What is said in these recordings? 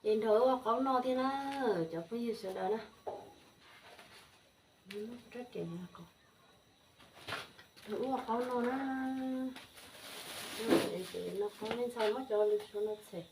Ces nrog wb ua qaub noj thiab na, cov phooj ywg sawv daws na. Nrog wb ua qaub noj na. Noj qaub nej ntxhais muab cov lws suav no tshem.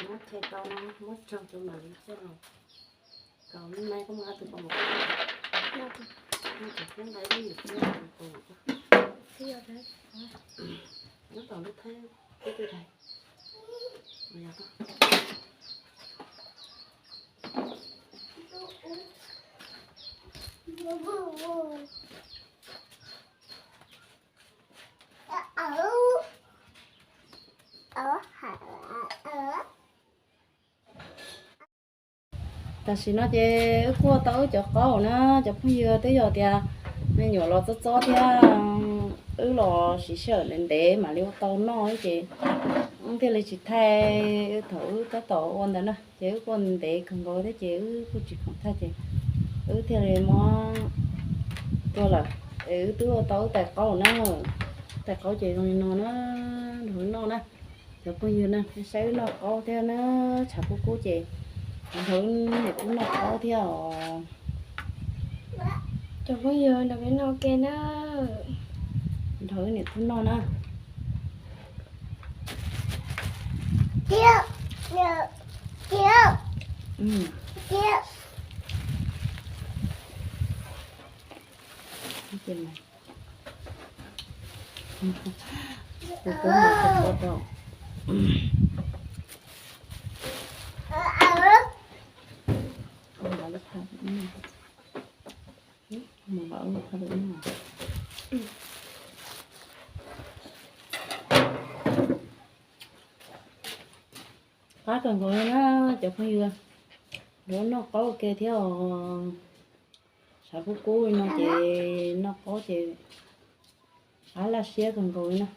Muab tau no muab tso rau mam li coj los kaus. Lub nai koj muab tus kaus, noj tsis thiab nqa ib lub nyuam thiab kaus. Nyob tom lub thaib teb twg dais. Tam sim no ces wb kuaj tau wb cov qaub na, cov phooj ywg, twb yog tias me nyuam los txob txob thiab, wb los siv sij hawm ntev ntev mam li ua tau noj ces wb thiaj li tsis thaij thaum wb tab tom ua ntawd na, ces wb kuaj ntev kawg nkaus thiab ces wb kuj tsis khoom thaij ces wb thiaj li muab tua lawm. Es wb twb ua tau wb tais qaub na, tais qaub ces zoo li no na, nrog wb noj na. Cov phooj ywg na, saib wb noj qaub thiab na, tshav kub kub ces nrog wb niam tub noj qaub thiab os. Cov phooj ywg, nrog peb noj ke na. Nrog wb niam tub noj na. Qab kawg nkaus li na cov phooj ywg, nrog wb noj qaub ua ke thiab os. Tshav kub kub li no ces noj qaub ces qab laj siab kawg nkaus li na.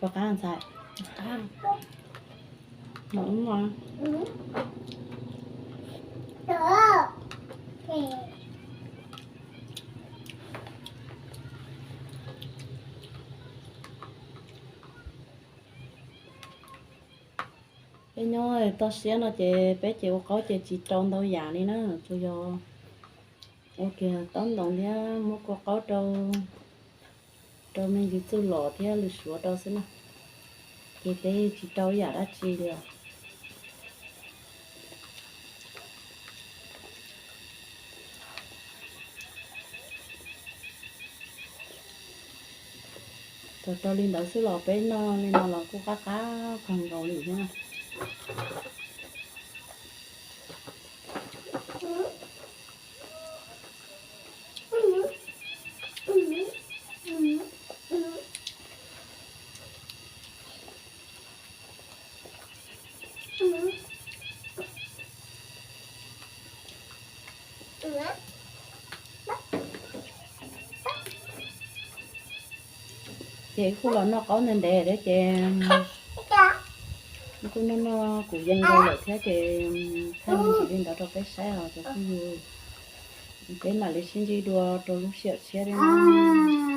Rov qab ntxhais. Peb nyob toj siab no ces peb ces ua qaub ces tsis rau ntau yam li na, tsuas yog ua kiag taub ntoos thiab muab kua qaub rau, rau me ntsis txuj lom thiab lws suav rau xwb na, ces peb tsis rau ib yam dab tsi li os. Tsuas rau li ntawd xwb los peb noj li no los kuj qab qab kawg nkaus li thiab na. Ces kuj los noj qaub ntev ntev thiab ces kuj noj noj kuj yeej zoo lawm thiab ces thaij me ntsis li ntawd rau peb saib os cov phooj ywg. Peb mam li sib ntsib dua rau lub sij hawm tshiab thiab na.